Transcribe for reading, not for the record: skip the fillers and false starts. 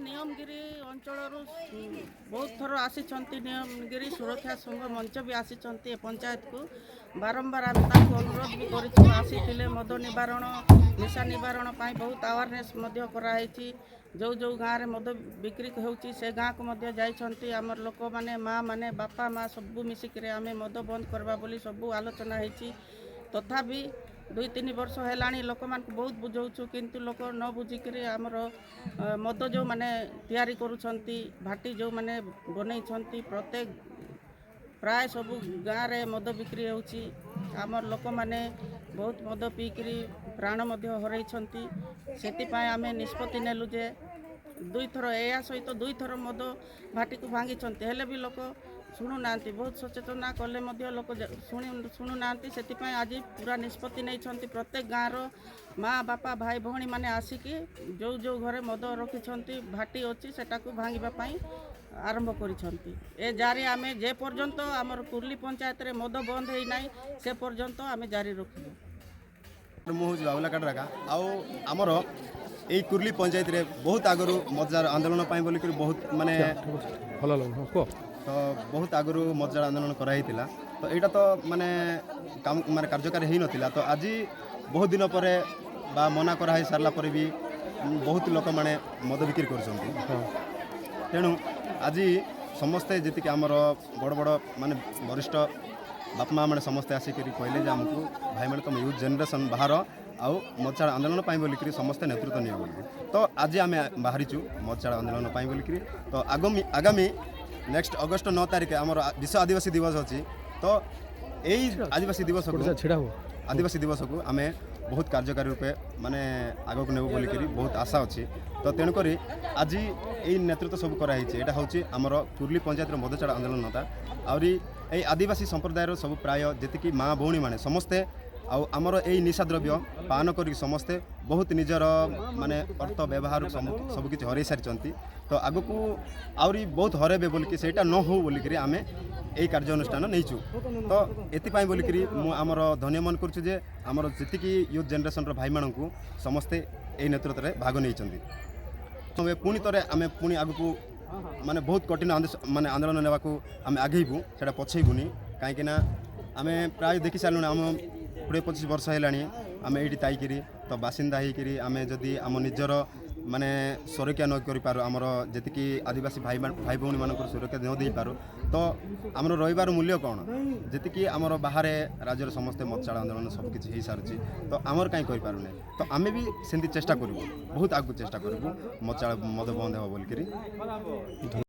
ନିୟମଗିରି ଅଞ୍ଚଳରୁ ବହୁତ ଥର ଆସିଛନ୍ତି। ନିୟମଗିରି ସୁରକ୍ଷା ସଂଘ ମଞ୍ଚ ବି ଆସିଛନ୍ତି ଏ ପଞ୍ଚାୟତକୁ। ବାରମ୍ବାର ଆମେ ତାଙ୍କୁ ଅନୁରୋଧ ବି କରିଛୁ। ଆସିଥିଲେ, ମଦ ନିବାରଣ, ନିଶା ନିବାରଣ ପାଇଁ ବହୁତ ଆୱାରନେସ୍ ମଧ୍ୟ କରାହେଇଛି। ଯେଉଁ ଯେଉଁ ଗାଁରେ ମଦ ବିକ୍ରି ହେଉଛି, ସେ ଗାଁକୁ ମଧ୍ୟ ଯାଇଛନ୍ତି। ଆମର ଲୋକମାନେ, ମା' ମାନେ, ବାପା ମା' ସବୁ ମିଶିକିରି ଆମେ ମଦ ବନ୍ଦ କରିବା ବୋଲି ସବୁ ଆଲୋଚନା ହେଇଛି। ତଥାପି 2-3 ବର୍ଷ ହେଲାଣି, ଲୋକମାନଙ୍କୁ ବହୁତ ବୁଝାଉଛୁ, କିନ୍ତୁ ଲୋକ ନ ବୁଝିକିରି ଆମର ମଦ ଯେଉଁମାନେ ତିଆରି କରୁଛନ୍ତି, ଭାଟି ଯେଉଁମାନେ ବନେଇଛନ୍ତି, ପ୍ରତ୍ୟେକ ପ୍ରାୟ ସବୁ ଗାଁରେ ମଦ ବିକ୍ରି ହେଉଛି। ଆମର ଲୋକମାନେ ବହୁତ ମଦ ପିଇକିରି ପ୍ରାଣ ମଧ୍ୟ ହରାଇଛନ୍ତି। ସେଥିପାଇଁ ଆମେ ନିଷ୍ପତ୍ତି ନେଲୁ ଯେ ଦୁଇଥର, ଏହା ସହିତ ଦୁଇଥର ମଦ ଭାଟିକୁ ଭାଙ୍ଗିଛନ୍ତି। ହେଲେ ବି ଲୋକ ଶୁଣୁନାହାନ୍ତି। ବହୁତ ସଚେତନ କଲେ ମଧ୍ୟ ଲୋକ ଶୁଣୁନାହାନ୍ତି। ସେଥିପାଇଁ ଆଜି ପୁରା ନିଷ୍ପତ୍ତି ନେଇଛନ୍ତି, ପ୍ରତ୍ୟେକ ଗାଁର ମା, ବାପା, ଭାଇ, ଭଉଣୀମାନେ ଆସିକି ଯେଉଁ ଯେଉଁ ଘରେ ମଦ ରଖିଛନ୍ତି, ଭାଟି ଅଛି, ସେଟାକୁ ଭାଙ୍ଗିବା ପାଇଁ ଆରମ୍ଭ କରିଛନ୍ତି। ଏ ଜାରି ଆମେ ଯେ ପର୍ଯ୍ୟନ୍ତ ଆମର କୁର୍ଲି ପଞ୍ଚାୟତରେ ମଦ ବନ୍ଦ ହେଇନାହିଁ, ସେ ପର୍ଯ୍ୟନ୍ତ ଆମେ ଜାରି ରଖିବୁ। ମୁଁ ହେଉଛି ବାବୁଲା କାଟରାକା। ଆଉ ଆମର ଏଇ କୁର୍ଲି ପଞ୍ଚାୟତରେ ବହୁତ ଆଗରୁ ମଦ ଆନ୍ଦୋଳନ ପାଇଁ ବୋଲିକରି ବହୁତ ମାନେ ଭଲ ଲାଗୁ, ହଁ, କୁହ। ତ ବହୁତ ଆଗରୁ ମଦ ଆନ୍ଦୋଳନ କରାହେଇଥିଲା। ତ ଏଇଟା ତ ମାନେ କାମ ମାନେ କାର୍ଯ୍ୟକାରୀ ହେଇନଥିଲା। ତ ଆଜି ବହୁତ ଦିନ ପରେ ବା ମନା କରାହେଇ ସାରିଲା ପରେ ବି ବହୁତ ଲୋକମାନେ ମଦ ବିକ୍ରି କରୁଛନ୍ତି। ତେଣୁ ଆଜି ସମସ୍ତେ ଯେତିକି ଆମର ବଡ଼ ବଡ଼ ମାନେ ବରିଷ୍ଠ ବାପା ମା ମାନେ ସମସ୍ତେ ଆସିକରି କହିଲେ ଯେ ଆମକୁ ଭାଇମାନେ, ତୁମ ୟୁଥ୍ ଜେନେରେସନ୍ ବାହାର ଆଉ ମଦ ଛାଡ଼ ଆନ୍ଦୋଳନ ପାଇଁ ବୋଲିକରି ସମସ୍ତେ ନେତୃତ୍ୱ ନିଅ ବୋଲିକରି। ତ ଆଜି ଆମେ ବାହାରିଛୁ ମଦ ଛାଡ଼ ଆନ୍ଦୋଳନ ପାଇଁ ବୋଲିକରି। ତ ଆଗାମୀ ନେକ୍ସଟ ଅଗଷ୍ଟ 9 ତାରିଖ ଆମର ବିଶ୍ୱ ଆଦିବାସୀ ଦିବସ ଅଛି। ତ ଏଇ ଆଦିବାସୀ ଦିବସକୁ ଗୋଟେ ଛିଡ଼ା ହୁଅ। ଆଦିବାସୀ ଦିବସକୁ ଆମେ ବହୁତ କାର୍ଯ୍ୟକାରୀ ରୂପେ ମାନେ ଆଗକୁ ନେବୁ ବୋଲିକରି ବହୁତ ଆଶା ଅଛି। ତ ତେଣୁକରି ଆଜି ଏଇ ନେତୃତ୍ୱ ସବୁ କରାହେଇଛି। ଏଇଟା ହେଉଛି ଆମର କୁର୍ଲି ପଞ୍ଚାୟତର ମଦଛାଡ଼ ଆନ୍ଦୋଳନଟା। ଆହୁରି ଏଇ ଆଦିବାସୀ ସମ୍ପ୍ରଦାୟର ସବୁ ପ୍ରାୟ ଯେତିକି ମା ଭଉଣୀମାନେ ସମସ୍ତେ ଆଉ ଆମର ଏଇ ନିଶା ଦ୍ରବ୍ୟ ପାନ କରିକି ସମସ୍ତେ ବହୁତ ନିଜର ମାନେ ଅର୍ଥ, ବ୍ୟବହାର ସବୁକିଛି ହରାଇ ସାରିଛନ୍ତି। ତ ଆଗକୁ ଆହୁରି ବହୁତ ହରାଇବେ ବୋଲିକି, ସେଇଟା ନ ହଉ ବୋଲିକିରି ଆମେ ଏଇ କାର୍ଯ୍ୟାନୁଷ୍ଠାନ ନେଇଛୁ। ତ ଏଥିପାଇଁ ବୋଲିକିରି ମୁଁ ଆମର ଧନ୍ୟ ମନେ କରୁଛୁ ଯେ ଆମର ଯେତିକି ୟୁଥ୍ ଜେନେରେସନ୍ର ଭାଇମାନଙ୍କୁ ସମସ୍ତେ ଏଇ ନେତୃତ୍ୱରେ ଭାଗ ନେଇଛନ୍ତି। ତ ପୁଣି ଥରେ ଆମେ ପୁଣି ଆଗକୁ ମାନେ ବହୁତ କଠିନ ମାନେ ଆନ୍ଦୋଳନ ନେବାକୁ ଆମେ ଆଗେଇବୁ, ସେଇଟା ପଛେଇବୁନି। କାହିଁକିନା ଆମେ ପ୍ରାୟ ଦେଖି ସାରିଲୁଣି, ଆମ 20-25 ବର୍ଷ ହେଲାଣି ଆମେ ଏଇଠି ଥାଇକିରି, ତ ବାସିନ୍ଦା ହେଇକିରି ଆମେ ଯଦି ଆମ ନିଜର ମାନେ ସୁରକ୍ଷା ନ କରିପାରୁ, ଆମର ଯେତିକି ଆଦିବାସୀ ଭାଇ ଭଉଣୀମାନଙ୍କର ସୁରକ୍ଷା ନ ଦେଇପାରୁ, ତ ଆମର ରହିବାର ମୂଲ୍ୟ କ'ଣ? ଯେତିକି ଆମର ବାହାରେ ରାଜ୍ୟରେ ସମସ୍ତେ ମଦ ଛାଡ଼ ଆନ୍ଦୋଳନ ସବୁକିଛି ହେଇସାରୁଛି, ତ ଆମର କାହିଁ କରିପାରୁନେ? ତ ଆମେ ବି ସେମିତି ଚେଷ୍ଟା କରିବୁ, ବହୁତ ଆଗକୁ ଚେଷ୍ଟା କରିବୁ ମଦ ଛାଡ଼, ମଦ ବନ୍ଦ ହେବ ବୋଲିକିରି।